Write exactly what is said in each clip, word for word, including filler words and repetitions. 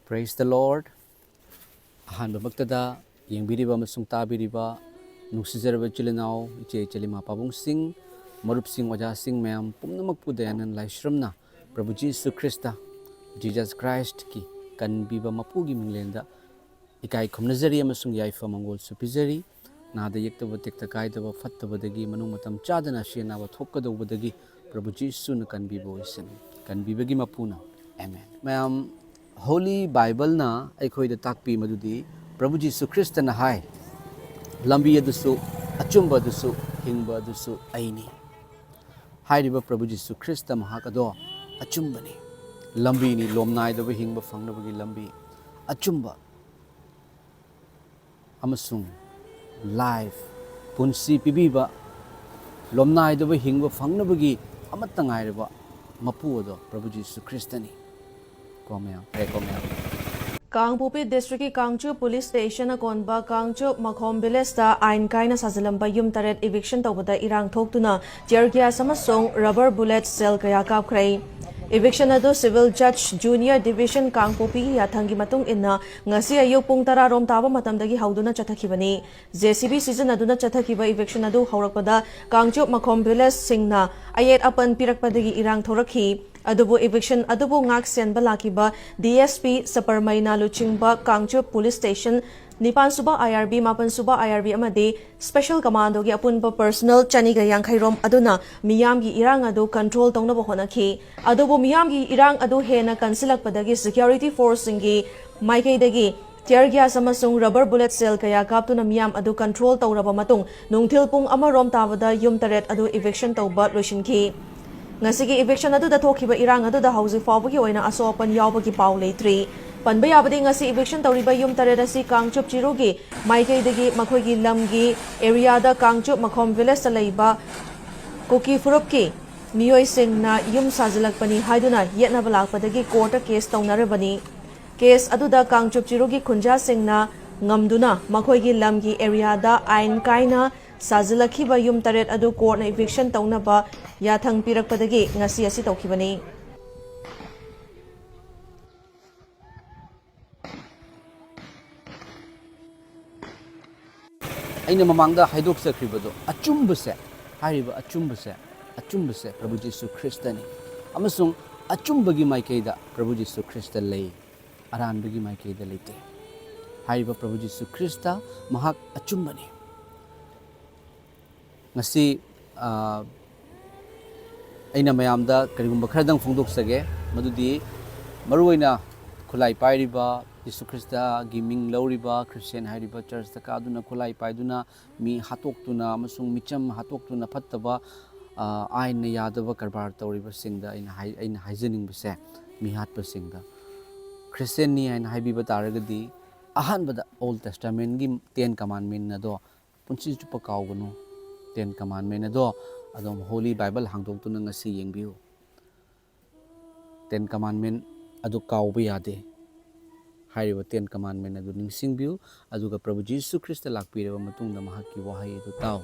Praise the Lord. ꯑꯍꯥꯟꯕꯃꯛꯇꯗ ꯌꯦꯡꯕꯤꯔꯤꯕ ꯑꯃꯁꯨꯡ ꯇꯥꯕꯤꯔꯤꯕ ꯅꯨꯡꯁꯤꯖꯔꯕ ꯏꯆꯤꯜ ꯏꯅꯥꯎ, ꯏꯆꯦ ꯏꯆꯜ, ꯏꯃꯥ ꯄꯥꯕꯨꯡꯁꯤꯡ, ꯃꯔꯨꯞꯁꯤꯡ, ꯑꯣꯖꯥꯁꯤꯡ ꯃꯌꯥꯝ ꯄꯨꯝꯅꯃꯛꯄꯨ ꯗꯌꯥꯅꯟ ꯂꯥꯏꯁ꯭ꯔꯝꯅ ꯄ꯭ꯔꯚꯨ ꯖꯤꯁꯨ ꯈ꯭ꯔꯤꯁꯇ, Jesus Christꯀꯤ ꯀꯟꯕꯤꯕ ꯃꯄꯨꯒꯤ ꯃꯤꯡꯂꯦꯟꯗ ꯏꯀꯥꯏ ꯈꯨꯝꯅꯖꯔꯤ ꯑꯃꯁꯨꯡ ꯌꯥꯏꯐ ꯃꯪꯒꯣꯜꯁꯨ ꯄꯤꯖꯔꯤ꯫ ꯅꯥꯗ ꯌꯦꯛꯇꯕ, ꯇꯦꯛꯇ ꯀꯥꯏꯗꯕ, ꯐꯠꯇꯕꯗꯒꯤ, ꯃꯅꯨꯡ ꯃꯇꯝ ꯆꯥꯗꯅ ꯑꯁꯤ ꯑꯅꯥꯕ ꯊꯣꯛꯀꯗꯧꯕꯗꯒꯤ ꯄ꯭ꯔꯚꯨ ꯖꯤꯁꯨꯅ ꯀꯟꯕꯤꯕ ꯑꯣꯏꯁꯅꯨ꯫ ꯀꯟꯕꯤꯕꯒꯤ ꯃꯄꯨꯅ꯫ ꯑꯦꯃꯦꯟ꯫ ꯃꯌꯥꯝ, Holy Bibleꯅ ꯑꯩꯈꯣꯏꯗ ꯇꯥꯛꯄꯤ ꯃꯗꯨꯗꯤ ꯄ꯭ꯔꯚꯨ ꯖꯤꯁꯨ ꯈ꯭ꯔꯤꯁꯇꯅ ꯍꯥꯏ, "ꯂꯝꯕꯤ ꯑꯗꯨꯁꯨ, ꯑꯆꯨꯝꯕ ꯑꯗꯨꯁꯨ, ꯍꯤꯡꯕ ꯑꯗꯨꯁꯨ ꯑꯩꯅꯤ"꯫ ꯍꯥꯏꯔꯤꯕ ꯄ꯭ꯔꯚꯨ ꯖꯤꯁꯨ ꯈ꯭ꯔꯤꯁꯇ ꯃꯍꯥꯛ ꯑꯗꯣ ꯑꯆꯨꯝꯕꯅꯤ, ꯂꯝꯕꯤꯅꯤ, ꯂꯣꯝꯅꯥꯏꯗꯕ ꯍꯤꯡꯕ ꯐꯪꯅꯕꯒꯤ ꯂꯝꯕꯤ, ꯑꯆꯨꯝꯕ ꯑꯃꯁꯨꯡ life, ꯄꯨꯟꯁꯤ ꯄꯤꯕꯤꯕ, ꯂꯣꯝꯅꯥꯏꯗꯕ ꯍꯤꯡꯕ ꯐꯪꯅꯕꯒꯤ ꯑꯃꯠꯇ ꯉꯥꯏꯔꯕ ꯃꯄꯨ ꯑꯗꯣ ꯄ꯭ꯔꯚꯨ ꯖꯤꯁꯨ ꯈ꯭ꯔꯤꯁꯇꯅꯤ꯫ ꯀꯣ ꯃꯌꯥꯝ, ꯐꯔꯦ ꯀꯣ ꯃꯌꯥꯝ꯫ ꯀꯥꯡꯄꯣꯛꯄꯤ ꯗꯤꯁꯇ꯭ꯔꯤꯛꯀꯤ ꯀꯥꯡꯆꯨꯞ ꯄꯨꯂꯤꯁ ꯁ꯭ꯇꯦꯁꯟꯅ ꯀꯣꯟꯕ ꯀꯥꯡꯆꯨꯞ ꯃꯈꯣꯝ ꯚꯤꯂꯦꯖꯇ ꯑꯥꯏꯟ ꯀꯥꯏꯅ ꯁꯥꯖꯤꯜꯂꯝꯕ ꯌꯨꯝ ꯇꯔꯦꯠ ꯏꯚꯤꯛꯁꯟ ꯇꯧꯕꯗ ꯏꯔꯥꯡ ꯊꯣꯛꯇꯨꯅ ꯇꯤꯌꯔ ꯒ꯭ꯌꯥꯁ ꯑꯃꯁꯨꯡ ꯔꯕꯔ ꯕꯨꯂꯦꯠ ꯁꯦꯜ ꯀꯌꯥ ꯀꯥꯞꯈ꯭ꯔꯦ꯫ ꯏꯚꯤꯛꯁꯟ ꯑꯗꯨ ꯁꯤꯚꯤꯜ ꯖꯖ ꯖꯨꯅꯤꯌꯔ ꯗꯤꯚꯤꯖꯟ ꯀꯥꯡꯄꯣꯛꯄꯤꯒꯤ ꯌꯥꯊꯪꯒꯤ ꯃꯇꯨꯡ ꯏꯟꯅ ꯉꯁꯤ ꯑꯌꯨꯛ ꯄꯨꯡ ꯇꯔꯥ ꯔꯣꯝ ꯇꯥꯕ ꯃꯇꯝꯗꯒꯤ ꯍꯧꯗꯨꯅ ꯆꯠꯊꯈꯤꯕꯅꯤ꯫ ꯖꯦ ꯁꯤ ꯕꯤ ꯁꯤꯖꯤꯟꯅꯗꯨꯅ ꯆꯠꯊꯈꯤꯕ ꯏꯚꯤꯛꯁꯟ ꯑꯗꯨ ꯍꯧꯔꯛꯄꯗ ꯀꯥꯡꯆꯨꯞ ꯃꯈꯣꯝ ꯚꯤꯂꯦꯖꯁꯤꯡꯅ ꯑꯌꯦꯠ ꯑꯄꯟ ꯄꯤꯔꯛꯄꯗꯒꯤ ꯏꯔꯥꯡ ꯊꯣꯔꯛꯈꯤ꯫ ꯑꯗꯨꯕꯨ ꯏꯚꯤꯛꯁꯟ ꯑꯗꯨꯕꯨ ꯉꯥꯛ ꯁꯦꯟꯕ ꯂꯥꯛꯈꯤꯕ ꯗꯤ ꯑꯦꯁ ꯄꯤ ꯁꯄꯔꯃꯩꯅ ꯂꯨꯆꯤꯡꯕ ꯀꯥꯡꯆꯨꯞ ꯄꯨꯂꯤꯁ ꯁ꯭ꯇꯦꯁꯟ ꯅꯤꯄꯥꯟ ꯁꯨꯕ ꯑꯥꯏ ꯑꯥꯔ ꯕꯤ, ꯃꯥꯄꯟ ꯁꯨꯕ ꯑꯥꯏ ꯑꯥꯔ ꯕꯤ ꯑꯃꯗꯤ ꯁ꯭ꯄꯦꯁꯦꯜ ꯀꯃꯥꯟꯗꯣꯒꯤ ꯑꯄꯨꯟꯕ ꯄꯔꯁꯅꯦꯜ ꯆꯅꯤꯒ ꯌꯥꯡꯈꯩ ꯔꯣꯝ ꯑꯗꯨꯅ ꯃꯤꯌꯥꯝꯒꯤ ꯏꯔꯥꯡ ꯑꯗꯨ ꯀꯟꯇ꯭ꯔꯣꯜ ꯇꯧꯅꯕ ꯍꯣꯠꯅꯈꯤ꯫ ꯑꯗꯨꯕꯨ ꯃꯤꯌꯥꯝꯒꯤ ꯏꯔꯥꯡ ꯑꯗꯨ ꯍꯦꯟꯅ ꯀꯟꯁꯤꯜꯂꯛꯄꯗꯒꯤ ꯁꯦꯀ꯭ꯌꯨꯔꯤꯇꯤ ꯐꯣꯔꯁꯁꯤꯡꯒꯤ ꯃꯥꯏꯀꯩꯗꯒꯤ ꯇꯤꯌꯔ ꯒ꯭ꯌꯥꯁ ꯑꯃꯁꯨꯡ ꯔꯕꯔ ꯕꯨꯂꯦꯠ ꯁꯦꯜ ꯀꯌꯥ ꯀꯥꯞꯇꯨꯅ ꯃꯤꯌꯥꯝ ꯑꯗꯨ ꯀꯟꯇ꯭ꯔꯣꯜ ꯇꯧꯔꯕ ꯃꯇꯨꯡ ꯅꯨꯡꯊꯤꯜ ꯄꯨꯡ ꯑꯃ ꯔꯣꯝ ꯇꯥꯕꯗ ꯌꯨꯝ ꯇꯔꯦꯠ ꯑꯗꯨ ꯏꯚꯤꯛꯁꯟ ꯇꯧꯕ ꯂꯣꯏꯁꯤꯟꯈꯤ꯫ ꯉꯁꯤꯒꯤ ꯏꯚꯤꯛꯁꯟ ꯑꯗꯨꯗ ꯊꯣꯛꯈꯤꯕ ꯏꯔꯥꯡ ꯑꯗꯨꯗ ꯍꯧꯖꯤꯛ ꯐꯥꯎꯕꯒꯤ ꯑꯣꯏꯅ ꯑꯁꯣꯛ ꯑꯄꯟ ꯌꯥꯎꯕꯒꯤ ꯄꯥꯎ ꯂꯩꯇ꯭ꯔꯤ꯫ ꯄꯟꯕ ꯌꯥꯕꯗꯤ ꯉꯁꯤ ꯏꯚꯤꯛꯁꯟ ꯇꯧꯔꯤꯕ ꯌꯨꯝ ꯇꯔꯦꯠ ꯑꯁꯤ ꯀꯥꯡꯆꯨꯞ ꯆꯤꯔꯨꯒꯤ ꯃꯥꯏꯀꯩꯗꯒꯤ ꯃꯈꯣꯏꯒꯤ ꯂꯝꯒꯤ ꯑꯦꯔꯤꯌꯥꯗ ꯀꯥꯡꯆꯨꯞ ꯃꯈꯣꯝ ꯚꯤꯂꯦꯖꯇ ꯂꯩꯕ ꯀꯨꯀꯤ ꯐꯨꯔꯨꯞꯀꯤ ꯃꯤꯑꯣꯏꯁꯤꯡꯅ ꯌꯨꯝ ꯁꯥꯖꯤꯜꯂꯛꯄꯅꯤ ꯍꯥꯏꯗꯨꯅ ꯌꯦꯠꯅꯕ ꯂꯥꯛꯄꯗꯒꯤ ꯀꯣꯔꯠꯇ ꯀꯦꯁ ꯇꯧꯅꯔꯕꯅꯤ꯫ ꯀꯦꯁ ꯑꯗꯨꯗ ꯀꯥꯡꯆꯨꯞ ꯆꯤꯔꯨꯒꯤ ꯈꯨꯟꯖꯥꯁꯤꯡꯅ ꯉꯝꯗꯨꯅ ꯃꯈꯣꯏꯒꯤ ꯂꯝꯒꯤ ꯑꯦꯔꯤꯌꯥꯗ ꯑꯥꯏꯟ ꯀꯥꯏꯅ ꯁꯥꯖꯤꯜꯂꯛꯈꯤꯕ ꯌꯨꯝ ꯇꯔꯦꯠ ꯑꯗꯨ ꯀꯣꯔꯠꯅ ꯏꯚꯤꯛꯁꯟ ꯇꯧꯅꯕ ꯌꯥꯊꯪ ꯄꯤꯔꯛꯄꯗꯒꯤ ꯉꯁꯤ ꯑꯁꯤ ꯇꯧꯈꯤꯕꯅꯤ꯫ ꯑꯩꯅ ꯃꯃꯥꯡꯗ ꯍꯥꯏꯗꯣꯛꯆꯈ꯭ꯔꯤꯕꯗꯣ, ꯑꯆꯨꯝꯕꯁꯦ, ꯍꯥꯏꯔꯤꯕ ꯑꯆꯨꯝꯕꯁꯦ, ꯑꯆꯨꯝꯕꯁꯦ ꯄ꯭ꯔꯚꯨ ꯖꯤꯁꯨ ꯈ꯭ꯔꯤꯁꯇꯅꯤ꯫ ꯑꯃꯁꯨꯡ ꯑꯆꯨꯝꯕꯒꯤ ꯃꯥꯏꯀꯩꯗ ꯄ꯭ꯔꯚꯨ ꯖꯤꯁꯨ ꯈ꯭ꯔꯤꯁꯇ ꯂꯩ꯫ ꯑꯔꯥꯟꯕꯒꯤ ꯃꯥꯏꯀꯩꯗ ꯂꯩꯇꯦ꯫ ꯍꯥꯏꯔꯤꯕ ꯄ꯭ꯔꯚꯨ ꯖꯤꯁꯨ ꯈ꯭ꯔꯤꯁꯇ, ꯃꯍꯥꯛ ꯑꯆꯨꯝꯕꯅꯤ꯫ ꯉꯁꯤ, ꯑ, ꯑꯩꯅ ꯃꯌꯥꯝꯗ ꯀꯔꯤꯒꯨꯝꯕ ꯈꯔꯗꯪ ꯐꯣꯡꯗꯣꯛꯆꯒꯦ, ꯃꯗꯨꯗꯤ ꯃꯔꯨꯑꯣꯏꯅ ꯈꯨꯠꯂꯥꯏ ꯄꯥꯏꯔꯤꯕ, ꯖꯤꯁꯨ ꯈ꯭ꯔꯤꯁꯇꯒꯤ ꯃꯤꯡ ꯂꯧꯔꯤꯕ, ꯈ꯭ꯔꯤꯁꯇꯤꯌꯥꯟ ꯍꯥꯏꯔꯤꯕ, ꯆꯔꯆꯇ ꯀꯥꯗꯨꯅ ꯈꯨꯠꯂꯥꯏ ꯄꯥꯏꯗꯨꯅ ꯃꯤ ꯍꯥꯠꯇꯣꯛꯇꯨꯅ ꯑꯃꯁꯨꯡ ꯃꯤꯆꯝ ꯍꯥꯠꯇꯣꯛꯇꯨꯅ ꯐꯠꯇꯕ, ꯑ, ꯑꯥꯏꯟꯅ ꯌꯥꯗꯕ ꯀꯔꯕꯥꯔ ꯇꯧꯔꯤꯕꯁꯤꯡꯗ ꯑꯩꯅ ꯍꯥꯏ-, ꯑꯩꯅ ꯍꯥꯏꯖꯅꯤꯡꯕꯁꯦ, ꯃꯤꯍꯥꯠꯄꯁꯤꯡꯗ, ꯈ꯭ꯔꯤꯁꯇꯤꯌꯥꯟꯅꯤ ꯍꯥꯏꯅ ꯍꯥꯏꯕꯤꯕ ꯇꯥꯔꯒꯗꯤ, ꯑꯍꯥꯟꯕꯗ Old Testamentꯀꯤ Ten Commandment ꯑꯗꯣ ꯄꯨꯟꯁꯤ ꯆꯨꯞꯄ ꯀꯥꯎꯒꯅꯨ꯫ Ten Commandment ꯑꯗꯣ ꯑꯗꯨꯝ Holy Bible ꯍꯥꯡꯗꯣꯛꯇꯨꯅ ꯉꯁꯤ ꯌꯦꯡꯕꯤꯌꯨ꯫ Ten Commandment ꯑꯗꯨ ꯀꯥꯎꯕ ꯌꯥꯗꯦ꯫ ꯍꯥꯏꯔꯤꯕ Ten Commandment ꯑꯗꯨ ꯅꯤꯡꯁꯤꯡꯕꯤꯌꯨ, ꯑꯗꯨꯒ ꯄ꯭ꯔꯚꯨ ꯖꯤꯁꯨ ꯈ꯭ꯔꯤꯁꯇ ꯂꯥꯛꯄꯤꯔꯕ ꯃꯇꯨꯡꯗ ꯃꯍꯥꯛꯀꯤ ꯋꯥꯍꯩ ꯑꯗꯨ ꯇꯥꯎ꯫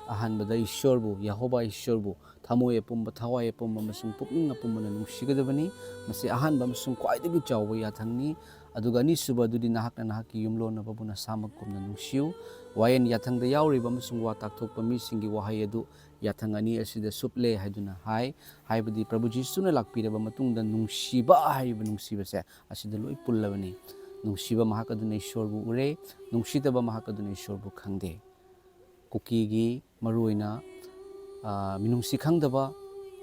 ꯑꯍꯥꯟꯕꯗ ꯏꯁꯣꯔꯕꯨ, ꯌꯦꯍꯣꯕꯥ ꯏꯁꯣꯔꯕꯨ ꯊꯃꯣꯏ ꯑꯄꯨꯝꯕ, ꯊꯋꯥꯏ ꯑꯄꯨꯝꯕ ꯑꯃꯁꯨꯡ ꯄꯨꯛꯅꯤꯡ ꯑꯄꯨꯝꯕꯅ ꯅꯨꯡꯁꯤꯒꯗꯕꯅꯤ꯫ ꯃꯁꯤ ꯑꯍꯥꯟꯕ ꯑꯃꯁꯨꯡ ꯈ꯭ꯋꯥꯏꯗꯒꯤ ꯆꯥꯎꯕ ꯌꯥꯊꯪꯅꯤ꯫ ꯑꯗꯨꯒ ꯑꯅꯤꯁꯨꯕ ꯑꯗꯨꯗꯤ, "ꯅꯍꯥꯛꯅ ꯅꯍꯥꯛꯀꯤ ꯌꯨꯝꯂꯣꯟꯅꯕꯕꯨ ꯅꯁꯥꯃꯛꯀꯨꯝꯅ ꯅꯨꯡꯁꯤꯌꯨ"꯫ ꯋꯥꯌꯦꯜ ꯌꯥꯊꯪꯗ ꯌꯥꯎꯔꯤꯕ ꯑꯃꯁꯨꯡ ꯋꯥ ꯇꯥꯛꯊꯣꯛꯄ ꯃꯤꯁꯤꯡꯒꯤ ꯋꯥꯍꯩ ꯑꯗꯨ ꯌꯥꯊꯪ ꯑꯅꯤ ꯑꯁꯤꯗ ꯁꯨꯞꯂꯦ ꯍꯥꯏꯗꯨꯅ ꯍꯥꯏ꯫ ꯍꯥꯏꯕꯗꯤ ꯄ꯭ꯔꯚꯨ ꯖꯤꯁꯨꯅ ꯂꯥꯛꯄꯤꯔꯕ ꯃꯇꯨꯡꯗ ꯅꯨꯡꯁꯤꯕ ꯍꯥꯏꯔꯤꯕ ꯅꯨꯡꯁꯤꯕꯁꯦ ꯑꯁꯤꯗ ꯂꯣꯏ ꯄꯨꯜꯂꯕꯅꯤ꯫ ꯅꯨꯡꯁꯤꯕ ꯃꯍꯥꯛ ꯑꯗꯨꯅ ꯏꯁꯣꯔꯕꯨ ꯎꯔꯦ, ꯅꯨꯡꯁꯤꯗꯕ ꯃꯍꯥꯛ ꯑꯗꯨꯅ ꯏꯁꯣꯔꯕꯨ ꯈꯪꯗꯦ꯫ ꯀꯨꯀꯤꯒꯤ ꯃꯔꯨꯑꯣꯏꯅ, ꯑ, ꯃꯤꯅꯨꯡꯁꯤ ꯈꯪꯗꯕ,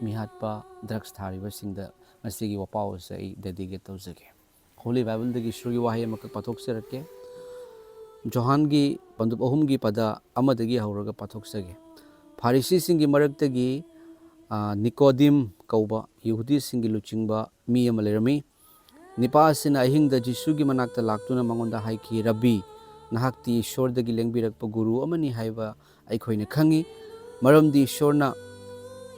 ꯃꯤꯍꯥꯠꯄ, drugs ꯊꯥꯔꯤꯕꯁꯤꯡꯗ ꯉꯁꯤꯒꯤ ꯋꯥꯄꯥꯎ ꯑꯁꯤ ꯑꯩ dedicate ꯇꯧꯖꯒꯦ꯫ Holy Bibleꯗꯒꯤ ꯏꯁꯣꯔꯒꯤ ꯋꯥꯍꯩ ꯑꯃꯈꯛ ꯄꯥꯊꯣꯛꯆꯔꯛꯀꯦ꯫ ꯖꯣꯍꯥꯟꯒꯤ ꯄꯟꯗꯨꯞ ꯑꯍꯨꯝꯒꯤ ꯄꯗ ꯑꯃꯗꯒꯤ ꯍꯧꯔꯒ ꯄꯥꯊꯣꯛꯆꯒꯦ꯫ ꯐꯥꯔꯤꯁꯤꯁꯤꯡꯒꯤ ꯃꯔꯛꯇꯒꯤ, ꯑ, ꯅꯤꯀꯣꯗꯤꯝ ꯀꯧꯕ ꯌꯍꯨꯗꯤꯁꯤꯡꯒꯤ ꯂꯨꯆꯤꯡꯕ ꯃꯤ ꯑꯃ ꯂꯩꯔꯝꯃꯤ꯫ ꯅꯤꯄꯥ ꯑꯁꯤꯅ ꯑꯍꯤꯡꯗ ꯖꯤꯁꯨꯒꯤ ꯃꯅꯥꯛꯇ ꯂꯥꯛꯇꯨꯅ ꯃꯉꯣꯟꯗ ꯍꯥꯏꯈꯤ, "ꯔꯕꯤ, ꯅꯍꯥꯛꯇꯤ ꯏꯁꯣꯔꯗꯒꯤ ꯂꯦꯡꯕꯤꯔꯛꯄ ꯒꯨꯔꯨ ꯑꯃꯅꯤ ꯍꯥꯏꯕ ꯑꯩꯈꯣꯏꯅ ꯈꯪꯏ, ꯃꯔꯝꯗꯤ ꯏꯁꯣꯔꯅ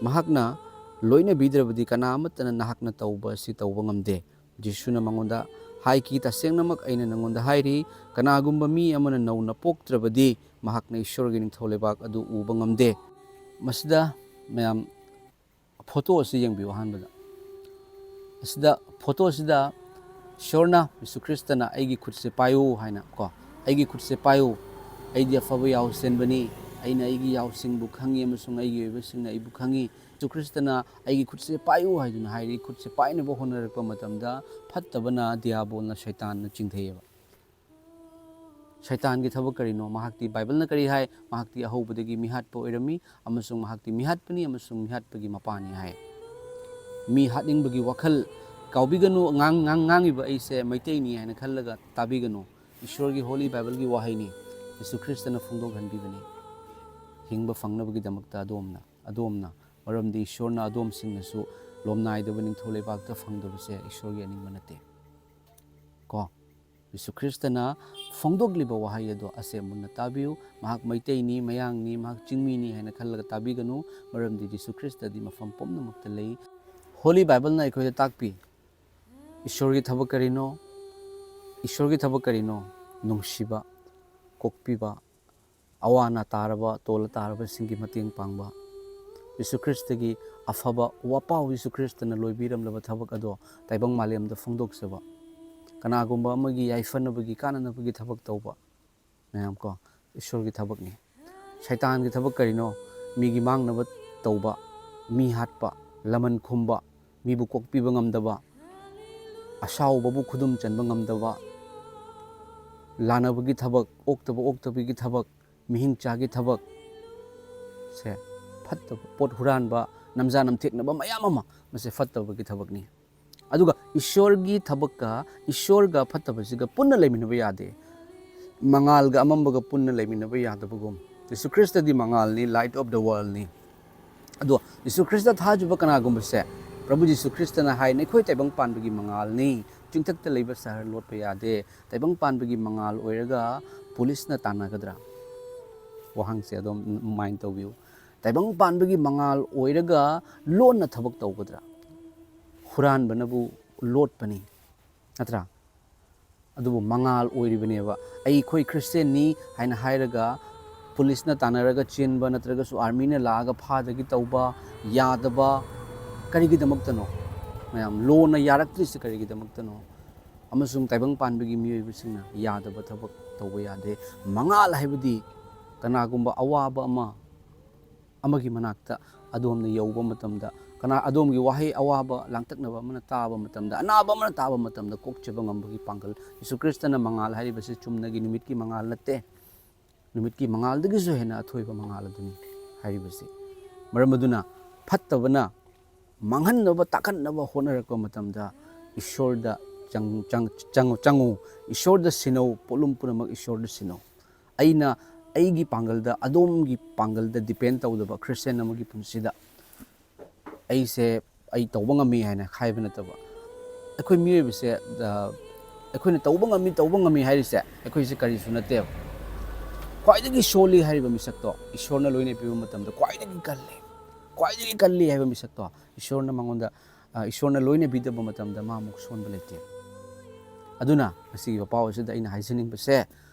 ꯃꯍꯥꯛꯅ ꯂꯣꯏꯅꯕꯤꯗ꯭ꯔꯕꯗꯤ ꯀꯅꯥ ꯑꯃꯠꯇꯅ ꯅꯍꯥꯛꯅ ꯇꯧꯕ ꯑꯁꯤ ꯇꯧꯕ ꯉꯝꯗꯦ꯫" ꯖꯤꯁꯨꯅ ꯃꯉꯣꯟꯗ ꯍꯥꯏꯈꯤ, "ꯇꯁꯦꯡꯅꯃꯛ ꯑꯩꯅ ꯅꯉꯣꯟꯗ ꯍꯥꯏꯔꯤ, ꯀꯅꯥꯒꯨꯝꯕ ꯃꯤ ꯑꯃꯅ ꯅꯧꯅ ꯄꯣꯛꯇ꯭ꯔꯕꯗꯤ ꯃꯍꯥꯛꯅ ꯏꯁꯣꯔꯒꯤ ꯅꯤꯡꯊꯧ ꯂꯩꯕꯥꯛ ꯑꯗꯨ ꯎꯕ ꯉꯝꯗꯦ꯫" ꯃꯁꯤꯗ ꯃꯌꯥꯝ ꯐꯣꯇꯣ ꯑꯁꯤ ꯌꯦꯡꯕꯤꯌꯨ꯫ ꯑꯍꯥꯟꯕꯗ ꯑꯁꯤꯗ, ꯐꯣꯇꯣ ꯑꯁꯤꯗ ꯏꯁꯣꯔꯅ, ꯖꯤꯁꯨ ꯈ꯭ꯔꯤꯁꯇꯅ "ꯑꯩꯒꯤ ꯈꯨꯠꯁꯦ ꯄꯥꯏꯌꯨ" ꯍꯥꯏꯅ ꯀꯣ, "ꯑꯩꯒꯤ ꯈꯨꯠꯁꯦ ꯄꯥꯏꯌꯨ, ꯑꯩꯗꯤ ꯑꯐꯕ ꯌꯥꯍꯧꯁꯦꯟꯕꯅꯤ, ꯑꯩꯅ ꯑꯩꯒꯤ ꯌꯥꯍꯧꯁꯤꯡꯕꯨ ꯈꯪꯉꯤ ꯑꯃꯁꯨꯡ ꯑꯩꯒꯤ ꯑꯣꯏꯕꯁꯤꯡꯅ ꯑꯩꯕꯨ ꯈꯪꯉꯤ"꯫ ꯌꯤꯁꯨ ꯈ꯭ꯔꯤꯁꯇꯅ "ꯑꯩꯒꯤ ꯈꯨꯠꯁꯦ ꯄꯥꯏꯌꯨ" ꯍꯥꯏꯗꯨꯅ ꯍꯥꯏꯔꯤ꯫ ꯈꯨꯠꯁꯦ ꯄꯥꯏꯅꯕ ꯍꯣꯠꯅꯔꯛꯄ ꯃꯇꯝꯗ ꯐꯠꯇꯕꯅ, ꯗꯤꯌꯥꯕꯣꯜꯅ, ꯁꯩꯇꯥꯟꯅ ꯆꯤꯡꯊꯩꯌꯦꯕ꯫ ꯁꯩꯇꯥꯟꯒꯤ ꯊꯕꯛ ꯀꯔꯤꯅꯣ? ꯃꯍꯥꯛꯇꯤ, ꯕꯥꯏꯕꯜꯅ ꯀꯔꯤ ꯍꯥꯏ? ꯃꯍꯥꯛꯇꯤ ꯑꯍꯧꯕꯗꯒꯤ ꯃꯤꯍꯥꯠꯄ ꯑꯣꯏꯔꯝꯃꯤ ꯑꯃꯁꯨꯡ ꯃꯍꯥꯛꯇꯤ ꯃꯤꯍꯥꯠꯄꯅꯤ ꯑꯃꯁꯨꯡ ꯃꯤꯍꯥꯠꯄꯒꯤ ꯃꯄꯥꯅꯤ ꯍꯥꯏ꯫ ꯃꯤ ꯍꯥꯠꯅꯤꯡꯕꯒꯤ ꯋꯥꯈꯜ, ꯀꯥꯎꯕꯤꯒꯅꯨ, ꯉꯥꯡ-, ꯉꯥꯡ-, ꯉꯥꯡꯉꯤꯕ ꯑꯩꯁꯦ ꯃꯩꯇꯩꯅꯤ ꯍꯥꯏꯅ ꯈꯜꯂꯒ ꯇꯥꯕꯤꯒꯅꯨ꯫ ꯏꯁꯣꯔꯒꯤ ꯍꯣꯂꯤ ꯕꯥꯏꯕꯜꯒꯤ ꯋꯥꯍꯩꯅꯤ꯫ ꯌꯤꯁꯨ ꯈ꯭ꯔꯤꯁꯇꯅ ꯐꯣꯡꯗꯣꯛꯍꯟꯕꯤꯕꯅꯤ꯫ ꯍꯤꯡꯕ ꯐꯪꯅꯕꯒꯤꯗꯃꯛꯇ ꯑꯗꯣꯝꯅ, ꯑꯗꯣꯝꯅ, ꯃꯔꯝꯗꯤ ꯏꯁꯣꯔꯅ ꯑꯗꯣꯝꯁꯤꯡꯅꯁꯨ ꯂꯣꯝꯅꯥꯏꯗꯕ ꯅꯤꯡꯊꯧ ꯂꯩꯕꯥꯛꯇ ꯐꯪꯗꯕꯁꯦ ꯏꯁꯣꯔꯒꯤ ꯑꯅꯤꯡꯕ ꯅꯠꯇꯦ꯫ ꯀꯣ? ꯌꯤꯁꯨ ꯈ꯭ꯔꯤꯁꯇꯅ ꯐꯣꯡꯗꯣꯛꯂꯤꯕ ꯋꯥꯍꯩ ꯑꯗꯣ ꯑꯁꯦ ꯃꯨꯟꯅ ꯇꯥꯕꯤꯌꯨ꯫ ꯃꯍꯥꯛ ꯃꯩꯇꯩꯅꯤ, ꯃꯌꯥꯡꯅꯤ, ꯃꯍꯥꯛ ꯆꯤꯡꯃꯤꯅꯤ ꯍꯥꯏꯅ ꯈꯜꯂꯒ ꯇꯥꯕꯤꯒꯅꯨ, ꯃꯔꯝꯗꯤ ꯌꯤꯁꯨ ꯈ꯭ꯔꯤꯁꯇꯗꯤ ꯃꯐꯝ ꯄꯨꯝꯅꯃꯛꯇ ꯂꯩ꯫ ꯍꯣꯂꯤ ꯕꯥꯏꯕꯜꯅ ꯑꯩꯈꯣꯏꯗ ꯇꯥꯛꯄꯤ, ꯏꯁꯣꯔꯒꯤ ꯊꯕꯛ ꯀꯔꯤꯅꯣ? ꯏꯁꯣꯔꯒꯤ ꯊꯕꯛ ꯀꯔꯤꯅꯣ? ꯅꯨꯡꯁꯤꯕ, ꯀꯣꯛꯄꯤꯕ, ꯑꯋꯥ ꯑꯅꯥ ꯇꯥꯔꯕ, ꯇꯣꯜꯂ ꯇꯥꯔꯕꯁꯤꯡꯒꯤ ꯃꯇꯦꯡ ꯄꯥꯡꯕ꯫ ꯌꯤꯁꯨ ꯈ꯭ꯔꯤꯁꯇꯒꯤ ꯑꯐꯕ ꯋꯥꯄꯥꯎ, ꯌꯤꯁꯨ ꯈ꯭ꯔꯤꯁꯇꯅ ꯂꯣꯏꯕꯤꯔꯝꯂꯕ ꯊꯕꯛ ꯑꯗꯣ ꯇꯥꯏꯕꯪ ꯃꯥꯂꯦꯝꯗ ꯐꯣꯡꯗꯣꯛꯆꯕ꯫ ꯀꯅꯥꯒꯨꯝꯕ ꯑꯃꯒꯤ ꯌꯥꯏꯐꯅꯕꯒꯤ, ꯀꯥꯟꯅꯅꯕꯒꯤ ꯊꯕꯛ ꯇꯧꯕ꯫ ꯃꯌꯥꯝ ꯀꯣ, ꯏꯁꯣꯔꯒꯤ ꯊꯕꯛꯅꯤ꯫ ꯁꯩꯇꯥꯟꯒꯤ ꯊꯕꯛ ꯀꯔꯤꯅꯣ? ꯃꯤꯒꯤ ꯃꯥꯡꯅꯕ ꯇꯧꯕ, ꯃꯤ ꯍꯥꯠꯄ, ꯂꯃꯟ ꯈꯨꯝꯕ, ꯃꯤꯕꯨ ꯀꯣꯛꯄꯤꯕ ꯉꯝꯗꯕ, ꯑꯁꯥꯎꯕꯕꯨ ꯈꯨꯗꯨꯝ ꯆꯟꯕ ꯉꯝꯗꯕ, ꯂꯥꯟꯅꯕꯒꯤ ꯊꯕꯛ, ꯑꯣꯛꯇꯕ ꯑꯣꯛꯇꯕꯒꯤ ꯊꯕꯛ, ꯃꯤꯍꯤꯡ ꯆꯥꯒꯤ ꯊꯕꯛ, ꯁꯦ ꯐꯠꯇꯕ, ꯄꯣꯠ ꯍꯨꯔꯥꯟꯕ, ꯅꯝꯖꯥ ꯅꯝꯊꯦꯛꯅꯕ ꯃꯌꯥꯝ ꯑꯃ, ꯃꯁꯦ ꯐꯠꯇꯕꯒꯤ ꯊꯕꯛꯅꯤ꯫ ꯑꯗꯨꯒ ꯏꯁꯣꯔꯒꯤ ꯊꯕꯛꯀ ꯏꯁꯣꯔꯒ ꯐꯠꯇꯕꯁꯤꯒ ꯄꯨꯟꯅ ꯂꯩꯃꯤꯟꯅꯕ ꯌꯥꯗꯦ꯫ ꯃꯉꯥꯜꯒ ꯑꯃꯝꯕꯒ ꯄꯨꯟꯅ ꯂꯩꯃꯤꯟꯅꯕ ꯌꯥꯗꯕꯒꯨꯝ, ꯌꯤꯁꯨ ꯈ꯭ꯔꯤꯁꯇꯗꯤ ꯃꯉꯥꯜꯅꯤ, light of the worldꯅꯤ꯫ ꯑꯗꯣ ꯌꯤꯁꯨ ꯈ꯭ꯔꯤꯁꯇ ꯊꯥꯖꯕ ꯀꯅꯥꯒꯨꯝꯕꯁꯦ, ꯄ꯭ꯔꯚꯨ ꯌꯤꯁꯨ ꯈ꯭ꯔꯤꯁꯇꯅ ꯍꯥꯏ, "ꯅꯈꯣꯏ ꯇꯥꯏꯕꯪ ꯄꯥꯟꯕꯒꯤ ꯃꯉꯥꯜꯅꯤ, ꯆꯤꯡꯊꯛꯇ ꯂꯩꯕ ꯁꯍꯔ ꯂꯣꯠꯄ ꯌꯥꯗꯦ"꯫ ꯇꯥꯏꯕꯪ ꯄꯥꯟꯕꯒꯤ ꯃꯉꯥꯜ ꯑꯣꯏꯔꯒ ꯄꯨꯂꯤꯁꯅ ꯇꯥꯟꯅꯒꯗ꯭ꯔꯥ? ꯋꯥꯍꯪꯁꯦ ꯑꯗꯨꯝ mind ꯇꯧꯕꯤꯌꯨ꯫ ꯇꯥꯏꯕꯪ ꯄꯥꯟꯕꯒꯤ ꯃꯉꯥꯜ ꯑꯣꯏꯔꯒ ꯂꯣꯟꯅ ꯊꯕꯛ ꯇꯧꯒꯗ꯭ꯔꯥ? ꯍꯨꯔꯥꯟꯕꯅꯕꯨ ꯂꯣꯠꯄꯅꯤ, ꯅꯠꯇ꯭ꯔꯥ? ꯑꯗꯨꯕꯨ ꯃꯉꯥꯜ ꯑꯣꯏꯔꯤꯕꯅꯦꯕ꯫ "ꯑꯩꯈꯣꯏ ꯈ꯭ꯔꯤꯁꯇꯦꯟꯅꯤ" ꯍꯥꯏꯅ ꯍꯥꯏꯔꯒ ꯄꯨꯂꯤꯁꯅ ꯇꯥꯟꯅꯔꯒ ꯆꯦꯟꯕ, ꯅꯠꯇ꯭ꯔꯒꯁꯨ ꯑꯥꯔꯃꯤꯅ ꯂꯥꯛꯑꯒ ꯐꯥꯗꯒꯤ ꯇꯧꯕ ꯌꯥꯗꯕ ꯀꯔꯤꯒꯤꯗꯃꯛꯇꯅꯣ? ꯃꯌꯥꯝ, ꯂꯣꯅ ꯌꯥꯔꯛꯇ꯭ꯔꯤꯁꯤ ꯀꯔꯤꯒꯤꯗꯃꯛꯇꯅꯣ? ꯑꯃꯁꯨꯡ ꯇꯥꯏꯕꯪ ꯄꯥꯟꯕꯒꯤ ꯃꯤꯑꯣꯏꯕꯁꯤꯡꯅ ꯌꯥꯗꯕ ꯊꯕꯛ ꯇꯧꯕ ꯌꯥꯗꯦ꯫ ꯃꯉꯥꯜ ꯍꯥꯏꯕꯗꯤ ꯀꯅꯥꯒꯨꯝꯕ ꯑꯋꯥꯕ ꯑꯃ ꯑꯃꯒꯤ ꯃꯅꯥꯛꯇ ꯑꯗꯣꯝꯅ ꯌꯧꯕ ꯃꯇꯝꯗ, ꯀꯅꯥ ꯑꯗꯣꯝꯒꯤ ꯋꯥꯍꯩ ꯑꯋꯥꯕ ꯂꯥꯡꯇꯛꯅꯕ ꯑꯃꯅ ꯇꯥꯕ ꯃꯇꯝꯗ, ꯑꯅꯥꯕ ꯑꯃꯅ ꯇꯥꯕ ꯃꯇꯝꯗ ꯀꯣꯛꯆꯕ ꯉꯝꯕꯒꯤ ꯄꯥꯡꯒꯜ꯫ ꯌꯤꯁꯨ ꯈ꯭ꯔꯤꯁꯇꯅ ꯃꯉꯥꯜ ꯍꯥꯏꯔꯤꯕꯁꯤ ꯆꯨꯝꯅꯒꯤ ꯅꯨꯃꯤꯠꯀꯤ ꯃꯉꯥꯜ ꯅꯠꯇꯦ꯫ ꯅꯨꯃꯤꯠꯀꯤ ꯃꯉꯥꯜꯗꯒꯤꯁꯨ ꯍꯦꯟꯅ ꯑꯊꯣꯏꯕ ꯃꯉꯥꯜ ꯑꯗꯨꯅꯤ ꯍꯥꯏꯔꯤꯕꯁꯤ꯫ ꯃꯔꯝ ꯑꯗꯨꯅ ꯐꯠꯇꯕꯅ ꯃꯥꯡꯍꯟꯅꯕ, ꯇꯥꯛꯍꯟꯅꯕ ꯍꯣꯠꯅꯔꯛꯄ ꯃꯇꯝꯗ ꯏꯁꯣꯔꯗ ꯆꯪ-, ꯆꯪ-, ꯆꯪꯉꯨ, ꯆꯪꯉꯨ꯫ ꯏꯁꯣꯔꯗ ꯁꯤꯟꯅꯧ, ꯄꯣꯠꯂꯨꯝ ꯄꯨꯝꯅꯃꯛ ꯏꯁꯣꯔꯗ ꯁꯤꯟꯅꯧ꯫ ꯑꯩꯅ ꯑꯩꯒꯤ ꯄꯥꯡꯒꯜꯗ, ꯑꯗꯣꯝꯒꯤ ꯄꯥꯡꯒꯜꯗ depend ꯇꯧꯗꯕ ꯈ꯭ꯔꯤꯁꯇꯤꯌꯥꯟ ꯑꯃꯒꯤ ꯄꯨꯟꯁꯤꯗ ꯑꯩꯁꯦ, ꯑꯩ ꯇꯧꯕ ꯉꯝꯃꯤ ꯍꯥꯏꯅ ꯍꯥꯏꯕ ꯅꯠꯇꯕ, ꯑꯩꯈꯣꯏ ꯃꯤꯑꯣꯏꯕꯁꯦ, ꯑ, ꯑꯩꯈꯣꯏꯅ ꯇꯧꯕ ꯉꯝꯃꯤ, ꯇꯧꯕ ꯉꯝꯃꯤ ꯍꯥꯏꯔꯤꯁꯦ ꯑꯩꯈꯣꯏꯁꯦ ꯀꯔꯤꯁꯨ ꯅꯠꯇꯦꯕ꯫ ꯈ꯭ꯋꯥꯏꯗꯒꯤ ꯁꯣꯜꯂꯤ ꯍꯥꯏꯔꯤꯕ ꯃꯤꯁꯛꯇꯣ ꯏꯁꯣꯔꯅ ꯂꯣꯏꯅ ꯄꯤꯕ ꯃꯇꯝꯗ ꯈ꯭ꯋꯥꯏꯗꯒꯤ ꯀꯜꯂꯤ, ꯈ꯭ꯋꯥꯏꯗꯒꯤ ꯀꯜꯂꯤ ꯍꯥꯏꯕ ꯃꯤꯁꯛꯇꯣ ꯏꯁꯣꯔꯅ ꯃꯉꯣꯟꯗ, ꯑ, ꯏꯁꯣꯔꯅ ꯂꯣꯏꯅ ꯄꯤꯗꯕ ꯃꯇꯝꯗ ꯃꯥ ꯑꯃꯨꯛ ꯁꯣꯟꯕ ꯂꯩꯇꯦ꯫ ꯑꯗꯨꯅ ꯉꯁꯤꯒꯤ ꯄꯥꯎ ꯑꯁꯤꯗ ꯑꯩꯅ ꯍꯥꯏꯖꯅꯤꯡꯕꯁꯦ,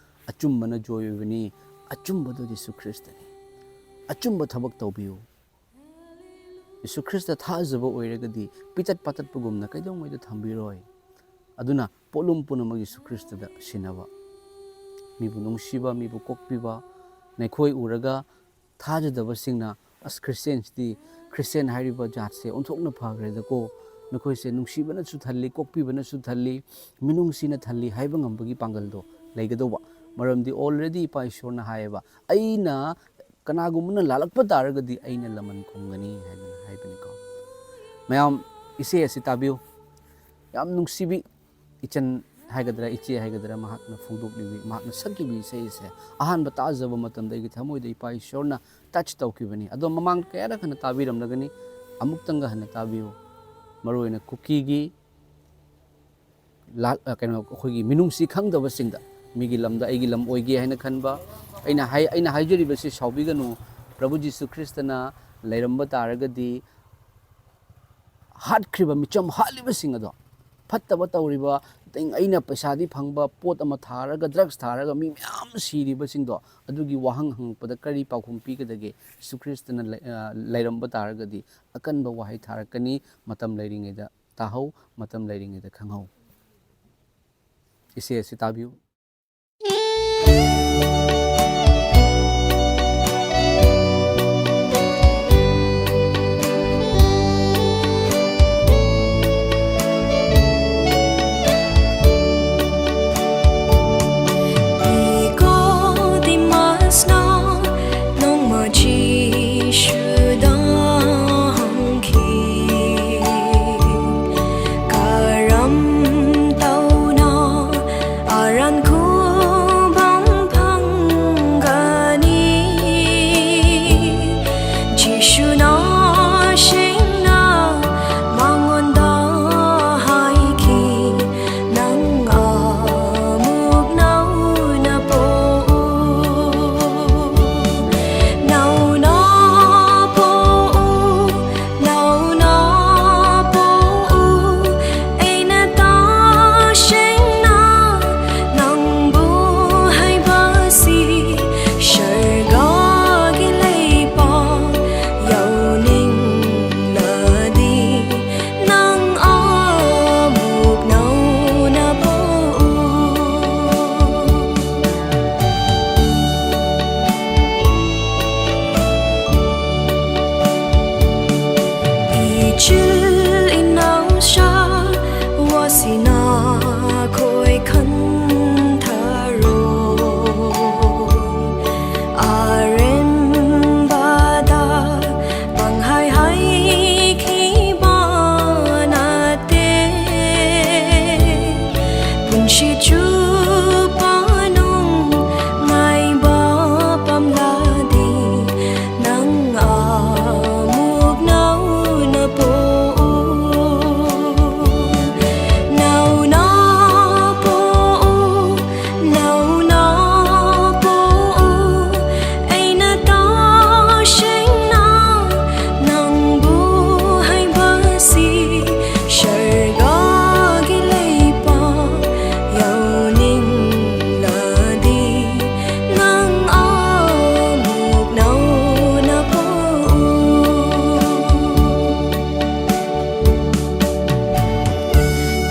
ꯑꯆꯨꯝꯕꯅ ꯖꯣꯏ ꯑꯣꯏꯕꯅꯤ, ꯑꯆꯨꯝꯕꯗꯨ ꯖꯤꯁꯨ ꯈ꯭ꯔꯤꯁꯇꯅꯤ꯫ ꯑꯆꯨꯝꯕ ꯊꯕꯛ ꯇꯧꯕꯤꯌꯨ꯫ ꯖꯤꯁꯨ ꯈ꯭ꯔꯤꯁꯇ ꯊꯥꯖꯕ ꯑꯣꯏꯔꯒꯗꯤ ꯄꯤꯇꯠ ꯄꯥꯇꯠꯄꯒꯨꯝꯅ ꯀꯩꯗꯧꯉꯩꯗ ꯊꯝꯕꯤꯔꯣꯏ꯫ ꯑꯗꯨꯅ ꯄꯣꯠꯂꯨꯝ ꯄꯨꯝꯅꯃꯛ ꯖꯤꯁꯨ ꯈ꯭ꯔꯤꯁꯇꯗ ꯁꯤꯟꯅꯕ, ꯃꯤꯕꯨ ꯅꯨꯡꯁꯤꯕ, ꯃꯤꯕꯨ ꯀꯣꯛꯄꯤꯕ, ꯅꯈꯣꯏ ꯎꯔꯒ ꯊꯥꯖꯗꯕꯁꯤꯡꯅ, "ꯑꯁ, ꯈ꯭ꯔꯤꯁꯇꯤꯌꯥꯟꯁꯤꯗꯤ, ꯈ꯭ꯔꯤꯁꯇꯤꯌꯥꯟ ꯍꯥꯏꯔꯤꯕ ꯖꯥꯠꯁꯦ ꯑꯣꯟꯊꯣꯛꯅ ꯐꯈ꯭ꯔꯦꯗꯀꯣ, ꯃꯈꯣꯏꯁꯦ ꯅꯨꯡꯁꯤꯕꯅꯁꯨ ꯊꯜꯂꯤ, ꯀꯣꯛꯄꯤꯕꯅꯁꯨ ꯊꯜꯂꯤ, ꯃꯤꯅꯨꯡꯁꯤꯅ ꯊꯜꯂꯤ" ꯍꯥꯏꯕ ꯉꯝꯕꯒꯤ ꯄꯥꯡꯒꯜꯗꯣ ꯂꯩꯒꯗꯧꯕ꯫ ꯃꯔꯝꯗꯤ already ꯏꯄꯥ ꯏꯁꯣꯔꯅ ꯍꯥꯏꯌꯦꯕ, "ꯑꯩꯅ ꯀꯅꯥꯒꯨꯝꯕꯅ ꯂꯥꯜꯂꯛꯄ ꯇꯥꯔꯒꯗꯤ ꯑꯩꯅ ꯂꯃꯟ ꯈꯨꯝꯒꯅꯤ" ꯍꯥꯏꯗꯅ ꯍꯥꯏꯕꯅꯤꯀꯣ꯫ ꯃꯌꯥꯝ, ꯏꯁꯩ ꯑꯁꯤ ꯇꯥꯕꯤꯌꯨ꯫ ꯌꯥꯝ ꯅꯨꯡꯁꯤꯕꯤ ꯏꯆꯟ ꯍꯥꯏꯒꯗ꯭ꯔꯥ, ꯏꯆꯦ ꯍꯥꯏꯒꯗ꯭ꯔꯥ, ꯃꯍꯥꯛꯅ ꯐꯣꯡꯗꯣꯛꯂꯤꯕꯤ, ꯃꯍꯥꯛꯅ ꯁꯛꯈꯤꯕ ꯏꯁꯩ ꯑꯁꯦ ꯑꯍꯥꯟꯕ ꯇꯥꯖꯕ ꯃꯇꯝꯗ ꯑꯩꯒꯤ ꯊꯃꯣꯏꯗ ꯏꯄꯥ ꯏꯁꯣꯔꯅ touch ꯇꯧꯈꯤꯕꯅꯤ꯫ ꯑꯗꯣ ꯃꯃꯥꯡ ꯀꯌꯥꯔꯛ ꯍꯟꯅ ꯇꯥꯕꯤꯔꯝꯂꯒꯅꯤ, ꯑꯃꯨꯛꯇꯪꯒ ꯍꯟꯅ ꯇꯥꯕꯤꯌꯨ꯫ ꯃꯔꯨꯑꯣꯏꯅ ꯀꯨꯀꯤꯒꯤ ꯂꯥ-, ꯑ, ꯀꯩꯅꯣ, ꯑꯩꯈꯣꯏꯒꯤ ꯃꯤꯅꯨꯡꯁꯤ ꯈꯪꯗꯕꯁꯤꯡꯗ, ꯃꯤꯒꯤ ꯂꯝꯗ ꯑꯩꯒꯤ ꯂꯝ ꯑꯣꯏꯒꯦ ꯍꯥꯏꯅ ꯈꯟꯕ, ꯑꯩꯅ ꯍꯥꯏ-, ꯑꯩꯅ ꯍꯥꯏꯖꯔꯤꯕꯁꯤ ꯁꯥꯎꯕꯤꯒꯅꯨ, ꯄ꯭ꯔꯚꯨ ꯖꯤꯁꯨ ꯈ꯭ꯔꯤꯁꯇꯅ ꯂꯩꯔꯝꯕ ꯇꯥꯔꯒꯗꯤ ꯍꯥꯠꯈ꯭ꯔꯤꯕ, ꯃꯤꯆꯝ ꯍꯥꯠꯂꯤꯕꯁꯤꯡ ꯑꯗꯣ, ꯐꯠꯇꯕ ꯇꯧꯔꯤꯕ, ꯑꯩꯅ ꯄꯩꯁꯥꯗꯤ ꯐꯪꯕ, ꯄꯣꯠ ꯑꯃ ꯊꯥꯔꯒ, drugs ꯊꯥꯔꯒ ꯃꯤ ꯃꯌꯥꯝ ꯁꯤꯔꯤꯕꯁꯤꯡꯗꯣ, ꯑꯗꯨꯒꯤ ꯋꯥꯍꯪ ꯍꯪꯉꯛꯄꯗ ꯀꯔꯤ ꯄꯥꯎꯈꯨꯝ ꯄꯤꯒꯗꯒꯦ? ꯖꯤꯁꯨ ꯈ꯭ꯔꯤꯁꯇꯅ ꯂꯩ-, ꯑ, ꯂꯩꯔꯝꯕ ꯇꯥꯔꯒꯗꯤ ꯑꯀꯟꯕ ꯋꯥꯍꯩ ꯊꯥꯔꯛꯀꯅꯤ, "ꯃꯇꯝ ꯂꯩꯔꯤꯉꯩꯗ ꯇꯥꯍꯧ, ꯃꯇꯝ ꯂꯩꯔꯤꯉꯩꯗ ꯈꯪꯍꯧ"꯫ ꯏꯁꯩ ꯑꯁꯤ ꯇꯥꯕꯤꯌꯨ꯫